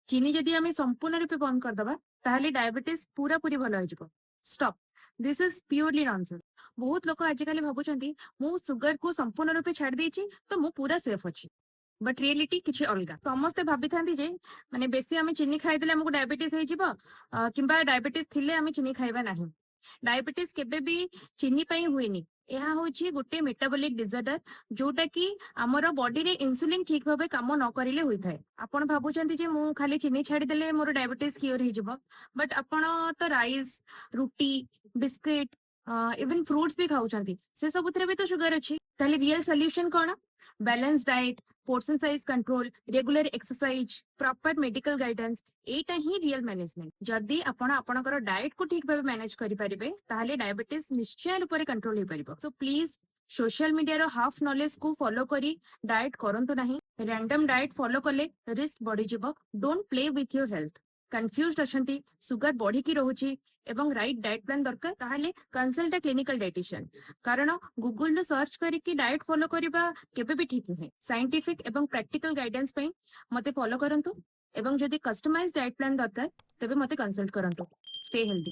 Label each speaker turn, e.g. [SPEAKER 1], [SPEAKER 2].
[SPEAKER 1] ଚିନି ଯଦି ଆମେ ସମ୍ପୂର୍ଣ୍ଣ ରୂପେ ବନ୍ଦ କରିଦବା, ତାହେଲେ ଡାଇବେଟିସ୍ ପୁରାପୁରି ଭଲ ହେଇଯିବ। Stop, this is purely nonsense. ବହୁତ ଲୋକ ଆଜିକାଲି ଭାବୁଛନ୍ତି, ମୁଁ ସୁଗାରକୁ ସମ୍ପୂର୍ଣ୍ଣ ରୂପେ ଛାଡି ଦେଇଛି ତ ମୁଁ ପୁରା ସେଫ୍ ଅଛି। ବଟ୍ ରିଏଲିଟି କିଛି ଅଲଗା। ସମସ୍ତେ ଭାବିଥାନ୍ତି ଯେ ମାନେ ବେଶୀ ଆମେ ଚିନି ଖାଇଦେଲେ ଆମକୁ ଡାଇବେଟିସ୍ ହେଇଯିବ କିମ୍ବା ଡାଇବେଟିସ୍ ଥିଲେ ଆମେ ଚିନି ଖାଇବା ନାହିଁ। ଡାଇବେଟିସ୍ କେବେ ବି ଚିନି ପାଇଁ ହୁଏନି। ଏହା ହଉଛି ଗୋଟେ ମେଟାବୋଲିକ ଡିସଅର୍ଡର, ଯୋଉଟା କି ଆମର ବଡିରେ ଇନ୍ସୁଲିନ ଠିକ ଭାବେ କାମ ନ କରିଲେ ହୋଇଥାଏ। ଆପଣ ଭାବୁଛନ୍ତି ଯେ ମୁଁ ଖାଲି ଚିନି ଛାଡିଦେଲେ ମୋର ଡାଇବେଟିସ୍ କ୍ୟୁର ହେଇଯିବ, ବଟ୍ ଆପଣ ତ ରାଇସ୍, ରୁଟି, ବିସ୍କିଟ, ଇଭେନ ଫ୍ରୁଟ୍ସ ବି ଖାଉଛନ୍ତି। ସେ ସବୁଥିରେ ବି ତ ସୁଗାର ଅଛି। ତାହେଲେ ରିଅଲ ସଲ୍ୟୁସନ କଣ? Balance diet, portion size control, regular exercise, proper medical guidance। ଏଇଟା ହିଁ ରିଅଲ ମ୍ୟାନେଜମେଣ୍ଟ। ଯଦି ଆପଣ ଆପଣଙ୍କର ଡାଏଟ କୁ ଠିକ ଭାବେ ମ୍ୟାନେଜ କରିପାରିବେ, ତାହେଲେ ଡାଇବେଟିସ୍ ନିଶ୍ଚୟ ରୂପରେ କଣ୍ଟ୍ରୋଲ ହେଇପାରିବ। ସୋ ପ୍ଲିଜ, ସୋସିଆଲ ମିଡିଆର ହାଫ ନଲେଜ କୁ ଫଲୋ କରି ଡାଏଟ କରନ୍ତୁ ନାହିଁ। ରାଣ୍ଡମ ଡାଏଟ ଫଲୋ କଲେ ରିସ୍କ ବଢିଯିବ। Don't play with your health. Confused ଅଛନ୍ତି, ସୁଗାର ବଢିକି ରହୁଛି ଏବଂ ରାଇଟ୍ ଡାଏଟ ପ୍ଲାନ୍ ଦରକାର, ତାହେଲେ କନସଲ୍ଟ କ୍ଲିନିକାଲ ଡାଇଟିସିଆନ। କାରଣ ଗୁଗୁଲରୁ ସର୍ଚ୍ଚ କରିକି ଡାଏଟ ଫଲୋ କରିବା କେବେ ବି ଠିକ ନୁହେଁ। ସାଇଣ୍ଟିଫିକ ଏବଂ ପ୍ରାକ୍ଟିକାଲ ଗାଇଡାନ୍ସ ପାଇଁ ମତେ ଫଲୋ କରନ୍ତୁ ଏବଂ ଯଦି କଷ୍ଟମାଇଜ ଡାଏଟ ପ୍ଲାନ୍ ଦରକାର, ତେବେ ମତେ କନସଲ୍ଟ କରନ୍ତୁ। Stay healthy.